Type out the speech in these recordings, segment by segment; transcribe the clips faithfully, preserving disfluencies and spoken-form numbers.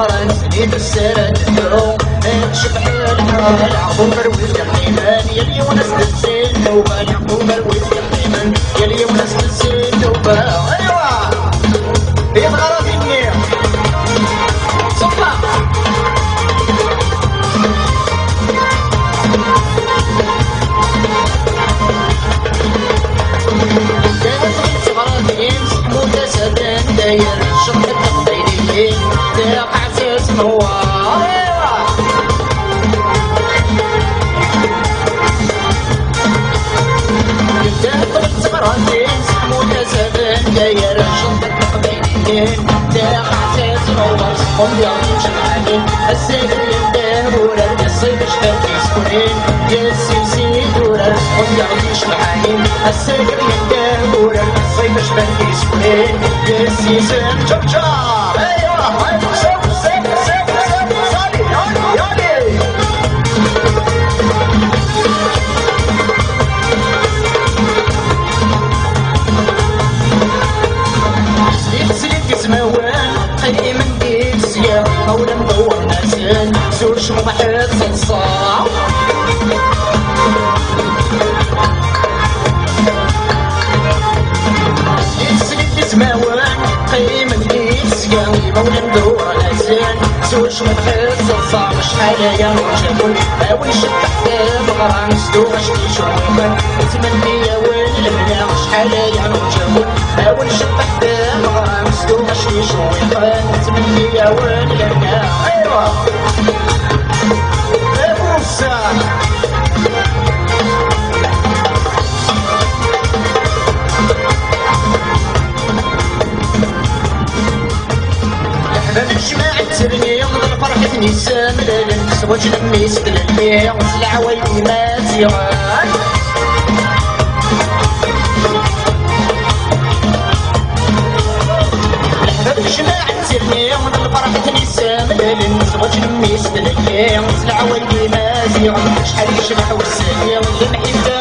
Qqaren-d snin usser ad neddu, tecbeḥ lḥal, Ɛqub ar wid yeqqimen, yal yiwen as-d-tessin nnuba, Ɛqub ar wid yeqqimen, yal yiwen as-d-tessin nnuba. Aywa! Yebɣa ara tinni. Ṣubba! Teɣratin, seḥmu d asaden, dayar ncebḥ-d teqbayliyin, taqaɛet Newwar. Yedda ṭṭbel d teɣratin, seḥmu d asaden, dayar ncebḥ-d teqbayliyin, taqaɛet Newwar. Seḥmu d asaden, ass-agi yedda urar, iṣib icfan tiskunin, yes-is i d urar, seḥmu d asaden, ass-agi yedda urar, iṣib icfan tiskunin, yes-is n Ǧerǧer. Aywa, aywa, saww, saww, saww, saww, sali, ali, ali. Slit, slit izmawen, qqimen di tesga, ma ur am-dewwren-asen, zur cmumeḥ d teḍsa. Slit, slit izmawen, qqimen di tesga, ma ur am-dewwren-asen, zur cmumeḥ d teḍsa. Acḥal aya nurǧa-ken, a win cebḥet tameɣra, nesdu acki icewwiqen, nettmenni-yawen lehna. Acḥal aya nurǧa-ken, a win cebḥet tameɣra, nesdu acki icewwiqen, nettmenni-yawen lehna. Aywa! Abusa! Leḥbab jmaɛen tirni, d lferḥ i ten-yessemlalen, zwaǧ n mmi-s d lelli, s leɛwayed imaziɣen. Leḥbab jmaɛen tirni, d lferḥ i ten-yessemlalen, zwaǧ n mmi-s d lelli, s leɛwayed imaziɣen. Acḥal yecbeḥ wessan-nni, lemḥibba.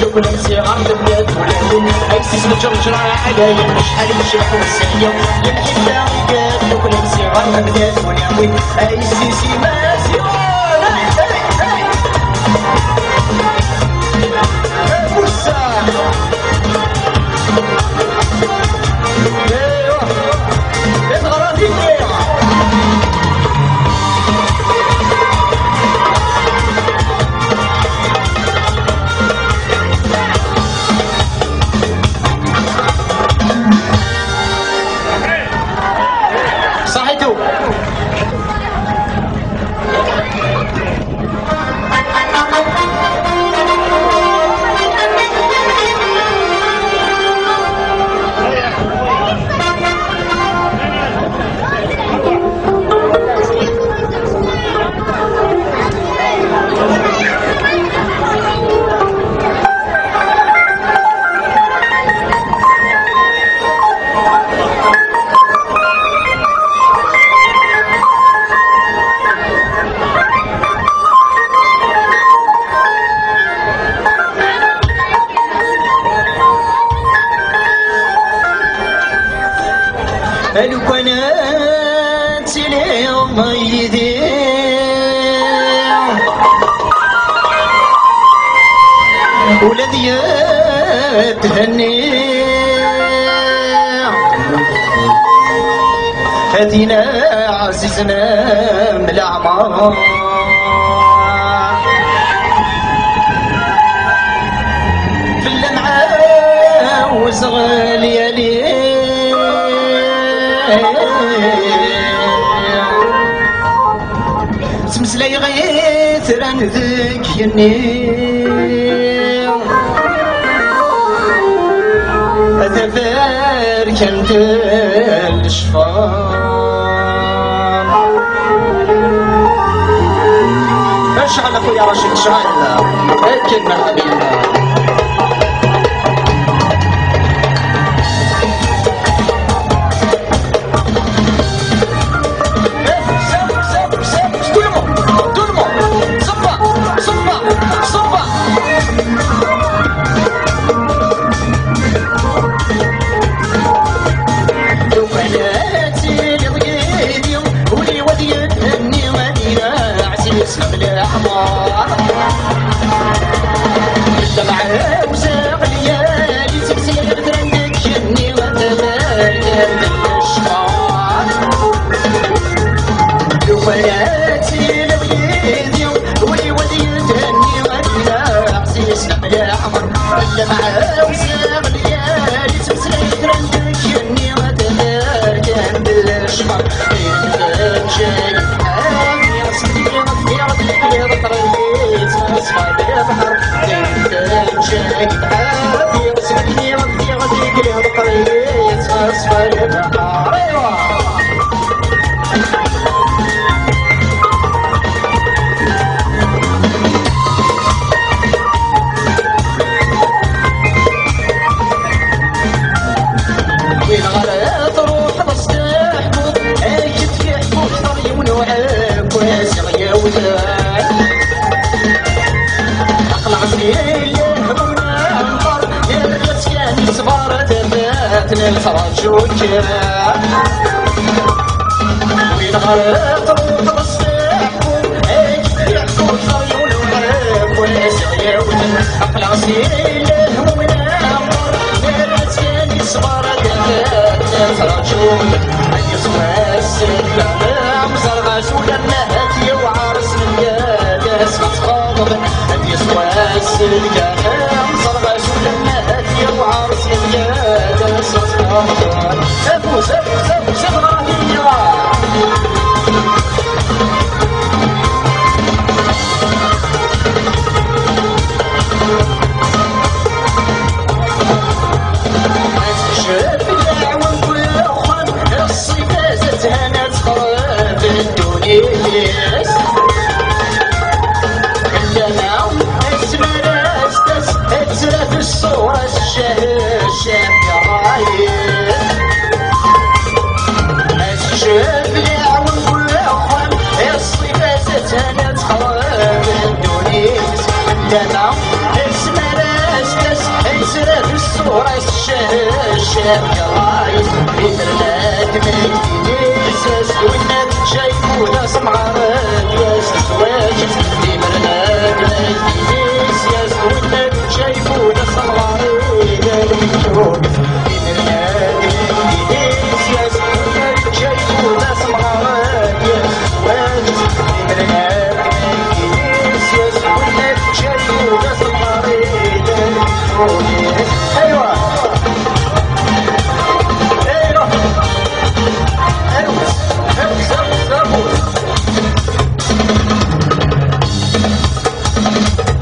Duklen siɣar tebda tulatin, ay sisem ǧerǧer ɛlayen, acḥal yecbeḥ wessan-nni. Lemḥibba iger duklen siɣar tebda tulatin, ay sisem Maziɣ. Hey, hey, hey. Abusa. Aywa. Iẓra dinni. Saḥitu. A lukan ad tiliḍ yid-i, ula d yethenni. A tin ɛzizen am leɛmer, fell-am ɛawzeɣ lyali. Ttmeslayeɣ itran deg yigenni, taberkant n lecfan. Acɛel a xuya Racid, acɛel. Akken a xalil. Tout le monde, tout le monde, صبا، صبا، صبا. لو كان تيلي ضيدي ولي Mliḥ, mliḥ. Lmeɛawsa ɣlyan, yettmeslay betran deg igenni, tabarkan n ccfer. Yufa-tt-id yid-i, wali wali yethenni, ad ilaɣ s yisem mliḥ. Lmeɛawsa ɣlyan, yettmeslay betran deg igenni, tabarkan n ccfer. Win ɣer truḥ s teḥbuḍ, ay yettfiḥ ur xtar yiwen uɛekkas i ɣ-yawten. Aql-aɣ s yilehmun amḍar, yerra-tt kan ṣṣber, tafat nettraǧu-k. Win ɣer truḥ s teḥbuḍ, ay yettfiḥ ur xtar yiwen uɛekkas i ɣ-yawten. Aql-aɣ s yilehmun amḍar, yerra-tt kan ṣṣber, tafat nettraǧu-k. Ay yettwassel amẓar ɣas ulamma ad yewɛer s menga d as-tettxaḍeb. Ad yettwassel amẓar ɣas ulamma ad yewɛer s menga d as-tettxaḍeb. Afus, afus, afus, afus, afus. Tejjeb leɛwem n uxxam, ṣṣifa-s ad than ad texreb ddunit-is. Lana asmar as-tas ad trab ṣṣura-s, ccah, ccah di ṛṛay-is. Tejjeb leɛwem n uxxam, ṣṣifa-s ad than ad texreb ddunit-is. Lana asmar as-tas ad trab ṣṣura-s, ccah, ccah di ṛṛay-is. Ifernak mektini s-as winna, jaybu d asemɣar, d as-zwaǧ. Ifernak mektini s-as winna, jaybu d asemɣar, d al-mektub. ايوه. ايوه. ايوه. ايوه.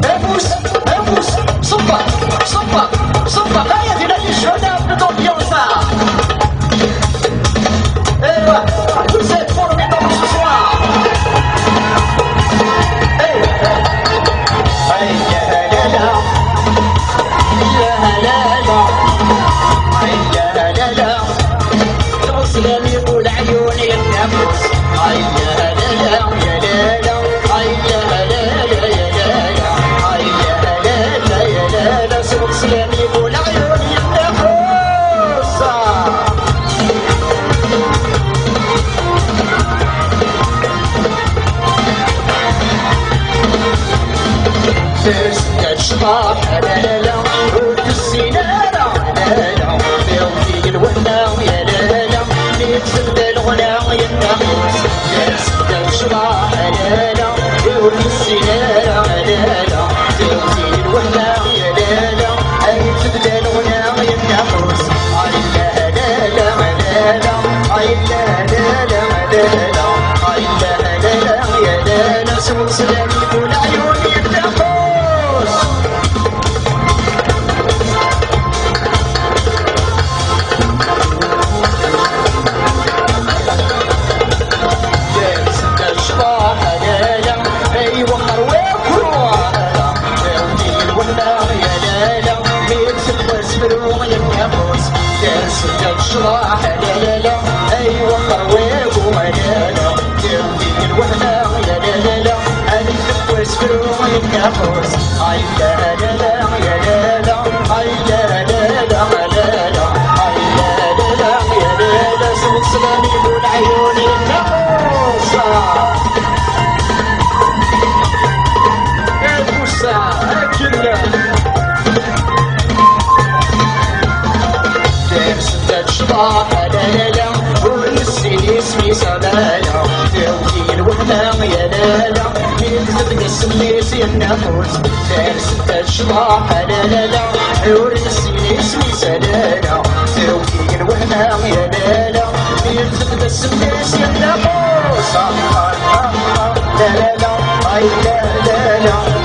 Vamos, vamos, صبا، صبا، صبا. هيا في نادي الشهداء، نضرب يا وسام. ايوه، vous êtes formidable ce soir. ايوه. هيا لا لا. يا لا لا. هيا لا لا. سلام يقول عيوني الناموس. هيا لا لا، يا لا لا. هيا لا لا، يا لا لا. هيا لا لا، يا لا لا. سوق سلام يقول عيوني الناموس. Ters-d ccḍeḥ, a la la la, ur tessin ara, a la la, tiɣti n lwehna, ya la la, mi tebda lɣna, yenna ḥus. Ters-d ccḍeḥ, a la la, ur tessin ara, a la la, tiɣti n lwehna, ya la la, mi tebda lɣna, yenna ḥus. Ay la la la, a la la, ay la la la, a la la, ay la la la, ya la la, s umeslay. Ula ɛyuni n lqus. Ters-d ccḍeḥ, a la la, ay wexxer wakru, a la la, tiɣti n lwehna, ya la la, mi tewwa asefru yenna ḥus. Ters-d ccḍeḥ, a la la la, ay wexxer wagu, a la la, tiɣti n lwehna, ya la la la, ay tewwa asefru yenna ḥus. Ay la la la, ya la la, ay la la la, a la la, ay la la la, ya la la, s umeslay n lɛyun yenna ḥus. Lala, tewgi lwehma ya lala, mi tezdeɣ asem-is yenna ḥus, ters-d tecḍaḥ, lala, ur nessin isem-is, lala, tewgi lwehma ya lala, mi tezdeɣ asem-is yenna ḥus, ah, ah, ah, ah, lala, ay, lala.